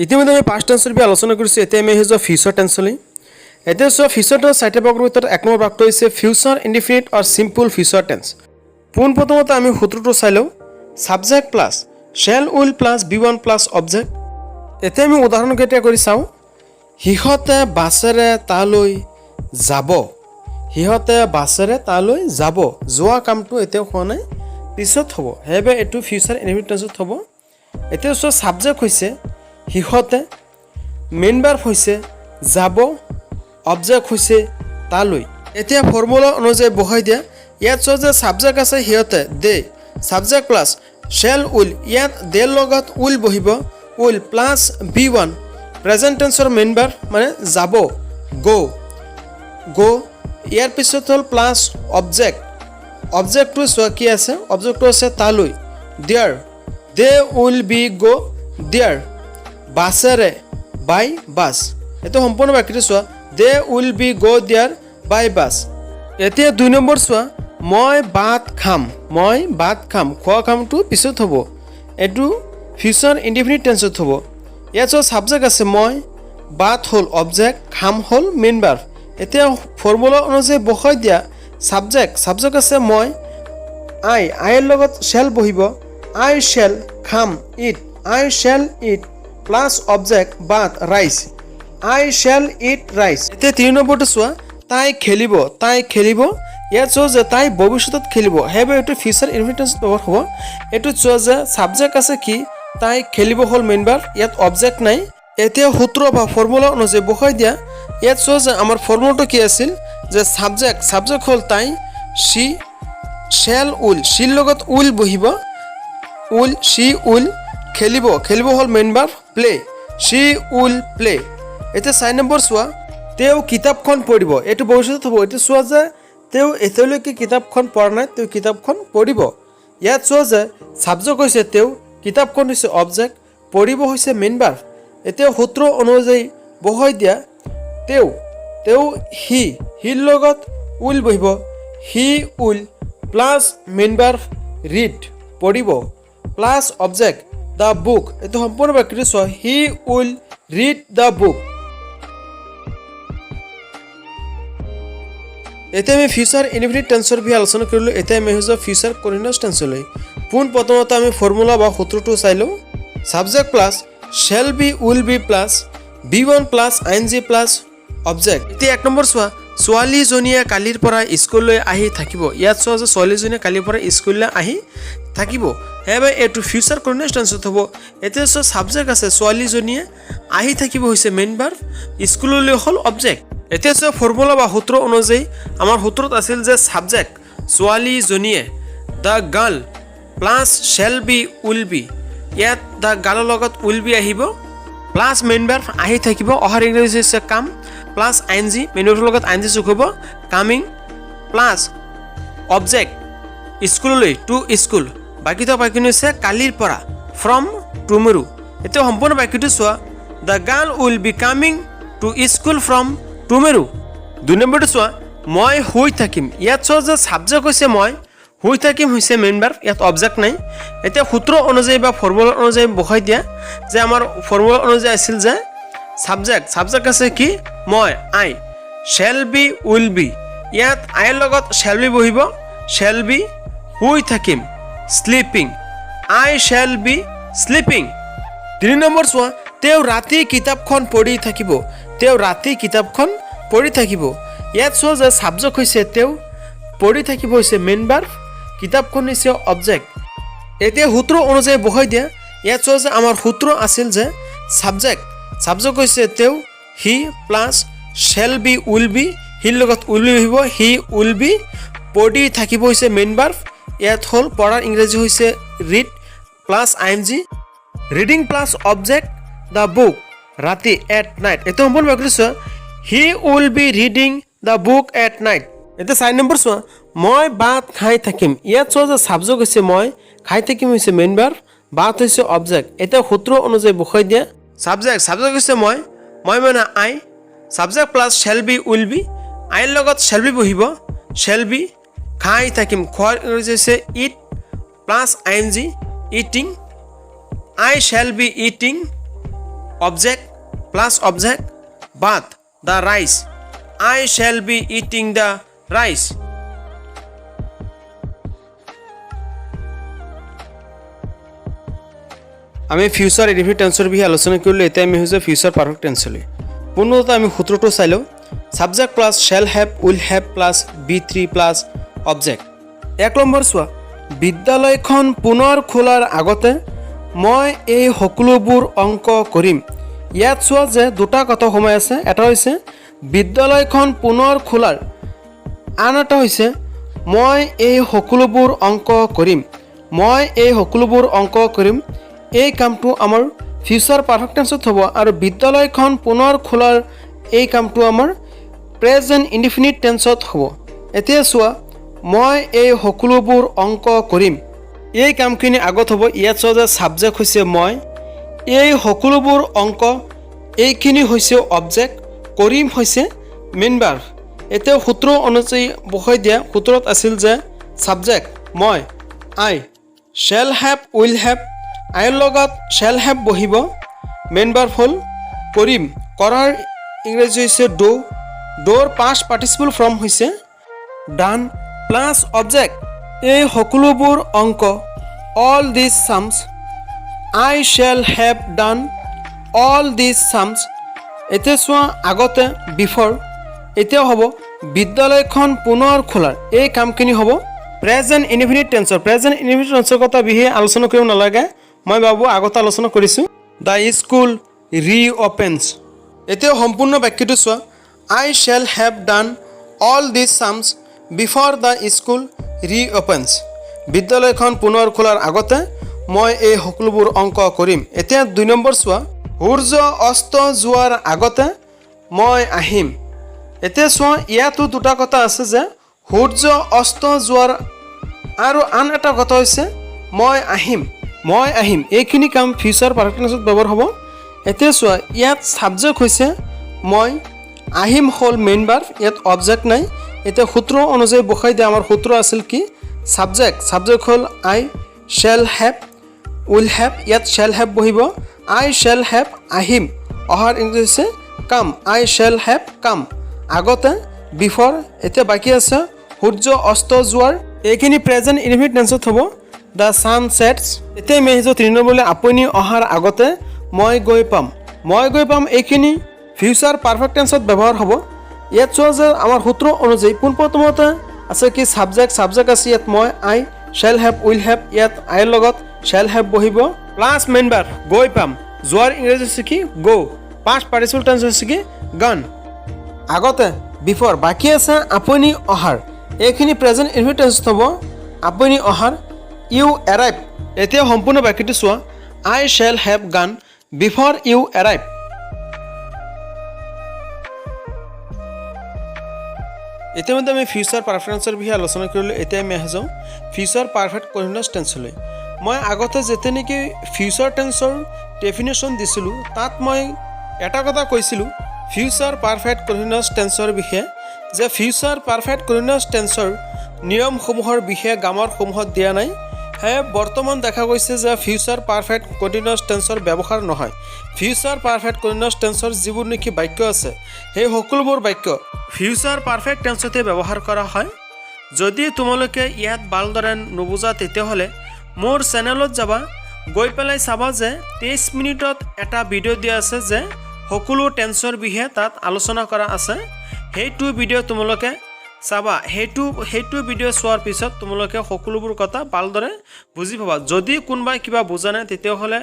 ইতিমধ্যে আমি পাষ্ট টেন্সৰ বিষয়ে আলোচনা কৰিছোঁ। এতিয়া আমি আহিছোঁ ফিউচাৰ টেন্সলৈ। এতিয়া চোৱা, ফিউচাৰ টেন্স চাৰিটা ভাগৰ ভিতৰত এক নম্বৰ ভাগটো হৈছে ফিউচাৰ ইনডিফিনিট আৰু চিম্পল ফিউচাৰ টেন্স। পোনপ্ৰথমতে আমি সূত্ৰটো চাই লওঁ: subject plus shall, will plus V one plus object। এতিয়া আমি উদাহৰণকেইটা কৰি চাওঁ। সিহঁতে বাছেৰে তালৈ যাব। সিহঁতে বাছেৰে তালৈ যাব। যোৱা কামটো এতিয়াও হোৱা নাই, পিছত হ'ব। সেইবাবে এইটো ফিউচাৰ ইনডিফিনিট টেন্সত হ'ব। এতিয়া চোৱা, ছাবজেক্ট হৈছে সিহঁতে, মেইন ভাৰ্ব হৈছে যাব, অবজেক্ট হৈছে তালৈ। এতিয়া ফৰ্মুলা অনুযায়ী বহাই দিয়া। ইয়াত চোৱা যে ছাবজেক্ট আছে সিহঁতে, they, subject plus shall, will। ইয়াত দেৰ লগত will বহিব, will plus V one, present টেন্সৰ main verb মানে যাব, গ', গ'। ইয়াৰ পিছত হ'ল প্লাছ অবজেক্ট। অবজেক্টটো চোৱা কি আছে? অবজেক্টটো আছে তালৈ, there। They will be go there বাছেৰে, by bus. এইটো সম্পূৰ্ণ বাক্যটো চোৱা: They will be go there by bus। এতিয়া দুই নম্বৰ চোৱা, মই ভাত খাম। মই ভাত খাম। খোৱা কামটো পিছত হ'ব। এইটো ফিউচাৰ ইনডিফিনিট টেন্সত হ'ব। ইয়াত চোৱা, ছাবজেক্ট আছে মই, ভাত হ'ল অবজেক্ট, খাম হ'ল মেইন ভাৰ্ব। এতিয়া ফৰ্মুলা অনুযায়ী বহাই দিয়া। ছাবজেক্ট, ছাবজেক্ট আছে মই, আই, আইৰ লগত শ্বেল বহিব, আই শ্বেল, খাম eat, I shall eat plus object ভাত, rice। I shall eat rice। এতিয়া তিনি নম্বৰটো চোৱা, তাই খেলিব। তাই খেলিব। ইয়াত চোৱা যে তাই ভৱিষ্যতত খেলিব, সেইবাবে এইটো ফিউচাৰ ইনডিফিনিট টেন্সত ব্যৱহাৰ হ'ব। এইটো চোৱা যে ছাবজেক্ট আছে কি? তাই খেলিব হ'ল মেইন ভাৰ্ব, ইয়াত অবজেক্ট নাই। এতিয়া সূত্ৰ বা ফৰ্মুলা অনুযায়ী বহাই দিয়া। ইয়াত চোৱা যে আমাৰ ফৰ্মুলাটো কি আছিল যে ছাবজেক্ট, ছাবজেক্ট হ'ল তাই, শ্বি, শ্বেল, will, শ্বিৰ লগত will বহিব, will, Shi will, খেলিব, খেলিব হ'ল main verb, play, she will play। এতিয়া চাৰি নম্বৰ চোৱা, তেওঁ কিতাপখন পঢ়িব। এইটো ভৱিষ্যতত হ'ব। এইটো চোৱা যে তেওঁ এতিয়ালৈকে কিতাপখন পঢ়া নাই, তেওঁ কিতাপখন পঢ়িব। ইয়াত চোৱা যে ছাবজেক্ট হৈছে তেওঁ, কিতাপখন হৈছে অবজেক্ট, পঢ়িব হৈছে মেইন ভাৰ্ব। এতিয়া সূত্ৰ অনুযায়ী বহাই দিয়া। তেওঁ, তেওঁ হি, হিৰ লগত will বহিব, he will plus main verb read, পঢ়িব, প্লাছ অবজেক্ট the book. এইটো সম্পূৰ্ণ বাক্যটো চোৱা: He will read the book। এতিয়া আমি ফিউচাৰ ইনডিফিনিট টেন্সৰ বিষয়ে আলোচনা কৰিলোঁ। এতিয়া আমি আহিছোঁ ফিউচাৰ কণ্টিনিউছ টেন্সলৈ। পোনপ্ৰথমতে আমি ফৰ্মুলা বা সূত্ৰটো চাই লওঁ: subject plus shall be, will be plus V one plus I N G plus object। এতিয়া এক নম্বৰ চোৱা, ছোৱালীজনীয়ে কালিৰ পৰা স্কুললৈ আহি থাকিব। ইয়াত চোৱা যে ছোৱালীজনীয়ে কালিৰ পৰা স্কুললৈ আহি থাকিব, সেইবাবে এইটো ফিউচাৰ কণ্টিনিউছ টেন্সত হ'ব। এতিয়া চোৱা, ছাবজেক্ট আছে ছোৱালীজনীয়ে, আহি থাকিব হৈছে মেইন ভাৰ্ব, স্কুললৈ হ'ল অবজেক্ট। এতিয়া চোৱা, ফৰ্মুলা বা সূত্ৰ অনুযায়ী আমাৰ সূত্ৰত আছিল যে ছাবজেক্ট ছোৱালীজনীয়ে, the girl plus shall be, will be। ইয়াত the গাৰ্লৰ লগত will be আহিব, প্লাছ মেইন ভাৰ্ব আহি থাকিব, অহাৰ ইংৰাজী হৈছে come, plus I N G, main ভাৰ্বৰ লগত আই এন জি যোগ হ'ব, কামিং, প্লাছ অবজেক্ট স্কুললৈ, টু স্কুল। বাকী থকা বাক্যটো হৈছে কালিৰ পৰা, ফ্ৰম টুমৰো। এতিয়া সম্পূৰ্ণ বাক্যটো চোৱা: The girl will be coming to school from tomorrow। দুই নম্বৰটো চোৱা, মই শুই থাকিম। ইয়াত চোৱা যে ছাবজেক্ট হৈছে মই, শুই থাকিম হৈছে মেইন ভাৰ্ব, ইয়াত অবজেক্ট নাই। এতিয়া সূত্ৰ অনুযায়ী বা ফৰ্মুলা অনুযায়ী বহাই দিয়া যে আমাৰ ফৰ্মুলা অনুযায়ী আছিল যে ছাবজেক্ট, ছাবজেক্ট আছে কি? মই, I, shall be, will be। ইয়াত আইৰ লগত শ্বেল বি বহিব, শ্বেল বি, শুই থাকিম sleeping, I shall be sleeping। তিনি নম্বৰ চোৱা, তেওঁ ৰাতি কিতাপখন পঢ়ি থাকিব। তেওঁ ৰাতি কিতাপখন পঢ়ি থাকিব। ইয়াত চোৱা যে ছাবজেক্ট হৈছে তেওঁ, পঢ়ি থাকিব হৈছে মেইন ভাৰ্ব, কিতাপখন হৈছে অবজেক্ট। এতিয়া সূত্ৰ অনুযায়ী বহাই দিয়া। ইয়াত চোৱা যে আমাৰ সূত্ৰ আছিল যে ছাবজেক্ট, ছাবজেক্ট হৈছে তেওঁ, he plus shall be, will be, hero লগত will be বহিব, he will be, পঢ়ি থাকিব হৈছে মেইন ভাৰ্ব, ইয়াত হ'ল পঢ়াৰ ইংৰাজী হৈছে read plus I N G, reading plus object the book, ৰাতি, এট নাইট। এইটো সম্পূৰ্ণ বাক্যটো চোৱা: He will be reading the book at night। এতিয়া চাৰি নম্বৰ চোৱা, মই ভাত খাই থাকিম। ইয়াত চোৱা যে ছাবজেক্ট হৈছে মই, খাই থাকিম হৈছে মেইন ভাৰ্ব, ভাত হৈছে অবজেক্ট। এতিয়া সূত্ৰ অনুযায়ী বহাই দিয়া। ছাবজেক্ট, ছাবজেক্ট হৈছে মই, মই মানে I, subject plus shall be, will be, আইৰ লগত শ্বেল বি বহিব, শ্বেল বি, খাই থাকিম, খোৱাৰ ইংৰাজী হৈছে eat plus I N G, eating, I shall be eating। Object plus object, ভাত, the rice. I shall be eating the rice. আমি ফিউচাৰ ইনডিফিনিট টেন্সৰ বিষয়ে আলোচনা কৰিলোঁ। এতিয়া আমি হৈছে ফিউচাৰ পাৰফেক্ট টেন্সলৈ। পোনপ্ৰথমতে আমি সূত্ৰটো চাই লওঁ। Subject plus shall have, will have plus V3 plus object. এক নম্বৰ চোৱা, বিদ্যালয়খন পুনৰ খোলাৰ আগতে মই এই সকলোবোৰ অংক কৰিম। ইয়াত চোৱা যে দুটা কথা সোমাই আছে। এটা হৈছে বিদ্যালয়খন পুনৰ খোলাৰ, আন এটা হৈছে মই এই সকলোবোৰ অংক কৰিম। মই এই সকলোবোৰ অংক কৰিম, এই কামটো আমাৰ ফিউচাৰ পাৰফেক্ট টেন্সত হ'ব আৰু বিদ্যালয়খন পুনৰ খোলাৰ এই কামটো আমাৰ প্ৰেজেণ্ট ইনডিফিনিট টেন্সত হ'ব। এতিয়া চোৱা, মই এই সকলোবোৰ অংক কৰিম, এই কামখিনি আগত হ'ব। ইয়াত চোৱা যে ছাবজেক্ট হৈছে মই, এই সকলোবোৰ অংক এইখিনি হৈছে অবজেক্ট, কৰিম হৈছে মেইন ভাৰ্ব। এতিয়া সূত্ৰ অনুযায়ী বহাই দিয়া। সূত্ৰত আছিল যে ছাবজেক্ট মই, I, shall have, will have, আইৰ লগত শ্বেল have বহিব। মেইন ভাৰ্ব হ'ল কৰিম। কৰাৰ ইংৰাজী হৈছে do. ড'ৰ পাষ্ট পাৰ্টিচিপল ফৰ্ম হৈছে ডান, প্লাছ অবজেক্ট, এই সকলোবোৰ অংক, all these sums. I shall have done all these sums. এতিয়া চোৱা, আগতে, বিফৰ, এতিয়া হ'ব বিদ্যালয়খন পুনৰ খোলাৰ, এই কামখিনি হ'ব প্ৰেজেণ্ট ইনডিফিনিট টেন্সৰ। প্ৰেজেণ্ট ইনডিফিনিট টেন্সৰ কথা বিশেষ আলোচনা কৰিব নালাগে, মই ভাবোঁ আগতে আলোচনা কৰিছোঁ। The school reopens. এতিয়া সম্পূৰ্ণ বাক্যটো চোৱা, I shall have done all these sums before the school reopens. বিদ্যালয়খন পুনৰ খোলাৰ আগতে মই এই সকলোবোৰ অংক কৰিম। এতিয়া দুই নম্বৰ চোৱা, সূৰ্য অস্ত যোৱাৰ আগতে মই আহিম। এতিয়া চোৱা, ইয়াতো দুটা কথা আছে যে সূৰ্য অস্ত যোৱাৰ আৰু আন এটা কথা হৈছে মই আহিম। মই আহিম, এইখিনি কাম ফিউচাৰ পাৰফেক্ট টেন্সত ব্যৱহাৰ হ'ব। এতিয়া চোৱা, ইয়াত ছাবজেক্ট হৈছে মই, আহিম হ'ল মেইন ভাৰ্ব, ইয়াত অবজেক্ট নাই। এতিয়া সূত্ৰ অনুযায়ী বহাই দিয়া। আমাৰ সূত্ৰ আছিল কি? ছাবজেক্ট, ছাবজেক্ট হ'ল I, shall have, will have, ইয়াত শ্বেল have বহিব। আই শ্বেল have আহিম, অহাৰ ইংৰাজী হৈছে come. I shall have come. আগতে, বিফৰ। এতিয়া বাকী আছে সূৰ্য অস্ত যোৱাৰ, এইখিনি প্ৰেজেণ্ট ইনডিফিনিট টেন্সত হ'ব, the sun sets. এতিয়া আমি আহিছোঁ তিনি নম্বৰলৈ, আপুনি অহাৰ আগতে মই গৈ পাম। মই গৈ পাম, এইখিনি ফিউচাৰ পাৰফেক্ট টেন্সত ব্যৱহাৰ হ'ব। ইয়াত চোৱা যে আমাৰ সূত্ৰ অনুযায়ী পোনপ্ৰথমতে আছে কি? ছাবজেক্ট, ছাবজেক্ট আছে ইয়াত মই, I, shall have, will have, ইয়াত আইৰ লগত শ্বেল have বহিব, প্লাছ মেইন ভাৰ্ব গৈ পাম। যোৱাৰ ইংৰাজী হৈছে কি? গ'। পাষ্ট পাৰ্টিচিপল টেন্স হৈছে কি? গন। আগতে, বিফৰ। বাকী আছে আপুনি অহাৰ, এইখিনি প্ৰেজেণ্ট ইনডিফিনিট টেন্সত হ'ব। আপুনি অহাৰ, ইউ এৰাইভ। এতিয়া সম্পূৰ্ণ বাক্যটো চোৱা, I shall have gone before you arrive. ইতিমধ্যে আমি ফিউচাৰ পাৰফেক্ট বিষয়ে আলোচনা কৰিলোঁ। এতিয়া আমি আহি যাওঁ ফিউচাৰ পাৰফেক্ট কণ্টিনিউৱাছ টেন্সলৈ। মই আগতে যেতিয়া নেকি ফিউচাৰ টেন্সৰ ডেফিনেশ্যন দিছিলোঁ, তাত মই এটা কথা কৈছিলোঁ ফিউচাৰ পাৰফেক্ট কণ্টিনিউৱাছ টেন্সৰ বিষয়ে যে ফিউচাৰ পাৰফেক্ট কণ্টিনিউৱাছ টেন্সৰ নিয়মসমূহৰ বিষয়ে গ্ৰামাৰসমূহত দিয়া নাই। সেয়ে বৰ্তমান দেখা গৈছে যে ফিউচাৰ পাৰফেক্ট কণ্টিনিউৱাছ টেন্সৰ ব্যৱহাৰ নহয়। ফিউচাৰ পাৰফেক্ট কণ্টিনিউৱাছ টেন্সৰ যিবোৰ নেকি বাক্য আছে, সেই সকলোবোৰ বাক্য ফিউচাৰ পাৰফেক্ট টেন্সতে ব্যৱহাৰ কৰা হয়। যদি তোমালোকে ইয়াত ভালদৰে নুবুজা, তেতিয়াহ'লে মোৰ চেনেলত যাবা, গৈ পেলাই চাবা যে 23 মিনিটত এটা ভিডিঅ' দিয়া আছে যে সকলো টেন্সৰ বিষয়ে তাত আলোচনা কৰা আছে। সেইটো ভিডিঅ' তোমালোকে চাবা। সেইটো ভিডিঅ' চোৱাৰ পিছত তোমালোকে সকলোবোৰ কথা ভালদৰে বুজি পাবা। যদি কোনোবাই কিবা বুজা নাই, তেতিয়াহ'লে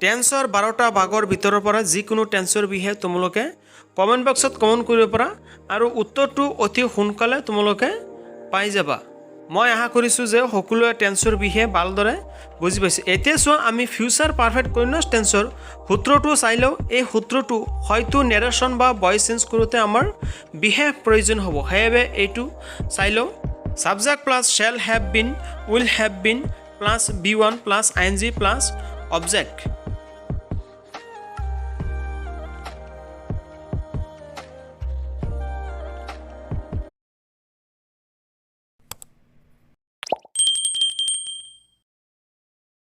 টেন্সৰ 12টা ভাগৰ ভিতৰৰ পৰা যিকোনো টেন্সৰ বিষয়ে তোমালোকে কমেণ্ট বক্সত কমেণ্ট কৰিব পাৰা আৰু উত্তৰটো অতি সোনকালে তোমালোকে পাই যাবা। মই আশা কৰিছোঁ যে সকলোৱে টেন্সৰ বিষয়ে ভালদৰে বুজি পাইছে। এতিয়া চোৱা, আমি ফিউচাৰ পাৰফেক্ট কণ্টিনিউৱাছ টেন্সৰ সূত্ৰটো চাই লওঁ। এই সূত্ৰটো হয়তো নেৰেশ্যন বা ভইচ চেঞ্জ কৰোঁতে আমাৰ বিশেষ প্ৰয়োজন হ'ব, সেইবাবে এইটো চাই লওঁ। Subject plus shall have been, will have been plus V1 plus ing plus object.